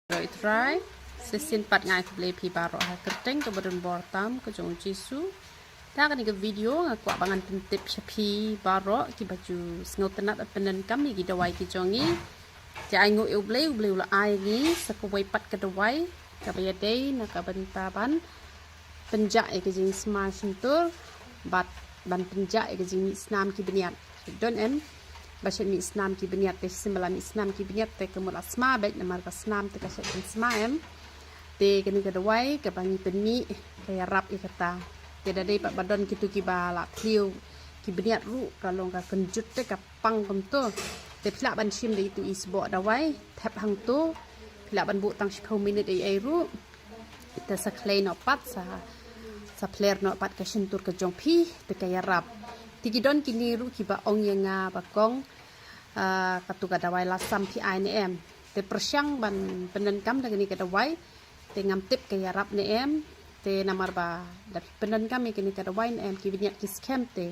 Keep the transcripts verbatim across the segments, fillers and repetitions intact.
Ïaroh Trai, sa shisien pat nga ai khublei phi baroh ha ka kyrteng kaba don bor tam ka jong U Jisu. Te ha kane ka video nga kwah ba ngan pyntip sha phi baroh kiba ju sngewtynnat ban pyndonkam ïa ki dawai ki jong ngi. Te ai nguh ïa U Blei, U Blei u la ai ngi sa kawei pat ka dawai kaba ïadei na ka bynta ban pynjah ïa ka jingsma shyntur bad ban pynjah ïa ka jingmih snam ki bniat. Don em ba shet mih snam ki bniat? Te shisien ba la mih snam ki bniat te ka mut la sma beit, namar ba snam te ka shet ban sma em. Te kane ka dawai kaba ngi pynmih ka ïarap ïa kata. Te da dei pat ba don kito kiba la thliew ki bniat ruh ka long ka kynjut te ka pang kumto. Te phi lah ban shim da itu i sboh dawai thep hangto. Phi lah ban buh tang shiphew minit ei ei ruh. Te sa khlei noh pat, sa, sa phler noh pat ka shyntur ka jong phi, te ka ïarap. Te ki don kine ruh kiba ong ïa nga ba kong, ah, katu ka dawai lasam phi ai ne em. Te pyrshang ban pyndonkam da kane ka dawai, te ngam tip ka ïarap ne em. Te namar ba da phi pyndonkam ïa kane ka dawai ne em ki bniat ki skhem te.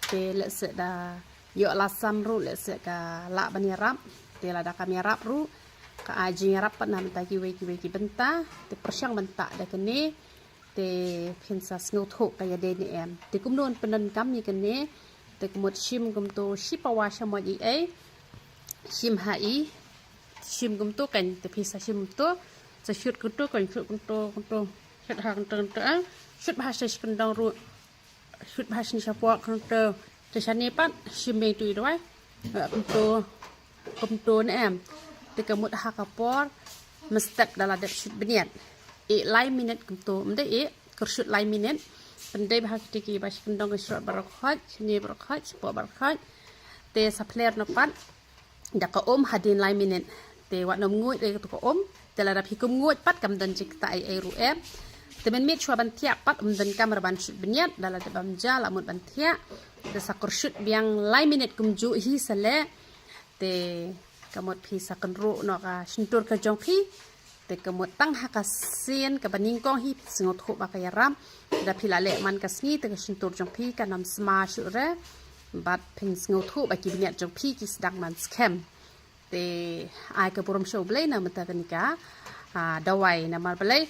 Te lehse da ïoh lasam ruh lehse ka lah ban ïarap. Te lada kam ïarap ruh ka ai jingïarap pat na bynta kiwei kiwei ki bynta. Te pyrshang ban tah da kane. Te phin sa sngewthuh ka ïadei ne em. Te kumno ban pyndonkam ïa kane? Te ka mut shim kumto, shi pawa shamoit ei ei. Shim ha i. Shim kumto kan, te phi sa shim kumto. Sa shut kumto kan, shut kumto, kumto. Shut ha kumto, kumto, ah. Shut bha sha shi kyndong ruh. Shut bha shane shapoh kumto. Te shane pat shim beit tu i dawai. Eh, kumto, kumto ne em. Te ka mut ha ka por mynstep da la dep shut bniat. Ïeh lai minit kumto. Ym dei ïeh, kyrshut lai minit. Pyndei bha ha kito kiba shi kyndong, ka shrot baroh khoit, shane baroh khoit, shapoh baroh khoit. Te sa phler noh pat da ka um hadien lai minit. Te wat nym nguid re katu ka um. Te lada phi kum nguid pat kam don jingktah ei ei ruh em. Te mynmiet shuwa ban thiah pat ym donkam re ban shut bniat, da la dep bam ja la mut ban thiah. Te sa kyrshut biang lai minit kumjuh hi sa leh. Te ka mut phi sa kynruh noh ka shyntur ka jong phi. Te ka mut tang ha ka sien kaba nyngkong hi phi sngewthuh ba ka ïarap. Da phi la leh man ka sngi te ka shyntur jong phi kan ym sma shuh re. Bad phin sngewthuh ba ki bniat jong phi ki sdang ban skhem. Te ai ka burom sha U Blei na bynta kane ka, ah, dawai, namar balei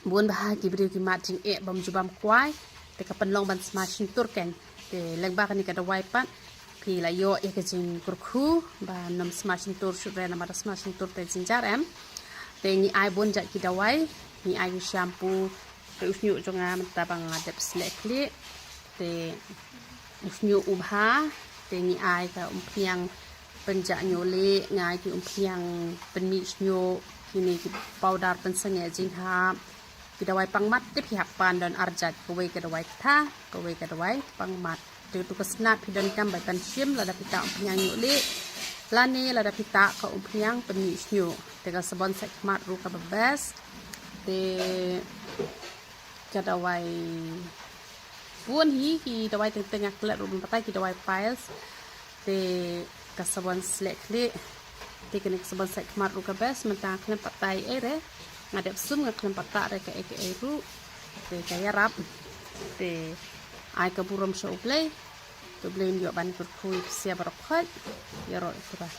bun bah ki briew ki mad jingeh bym ju bam kwai. Te ka pynlong ban sma shyntur kan. Te lyngba kane ka dawai pat phi la ïoh ïa ka jingkyrkhu ban ym sma shyntur shuh re, namar da sma shyntur te jynjar em. Te ngi ai bun jait ki dawai, ngi ai ki shampoo, te u shñiuh jong nga mynta ba nga dep sleh khlieh. Te u shñiuh u bha, te ngi ai ka umphniang pynjah ñiuh lieh, ngi ai ki umphniang pynmih shñiuh, kine ki powder pynsangeh jinghap. Ki dawai pang mat te phi hap pan don ar jait, kawei ka dawai ktha, kawei ka dawai pang mat. Te tu ka snat phi donkam ban shim lada phi tah umphniang ñiuh lieh, lane lada phi tah ka umphniang pynmih shñiuh. Te ka sabon sait khmat ruh kaba best. Te ka dawai bun hi ki dawai teng teng nga klet ruh ban batai, ki dawai piles. Te ka sabon sleh khlieh. Te kane ka sabon sait khmat ruh ka best, mynta nga khlem pat tah ei ei re. Nga dep sum, nga khlem pat tah re kaei kaei ruh. Te ka ïarap. Te ai ka burom sha U Blei. Te U Blei un ïoh ban kyrkhu ïa phi baroh khoit. Ïaroh Trai.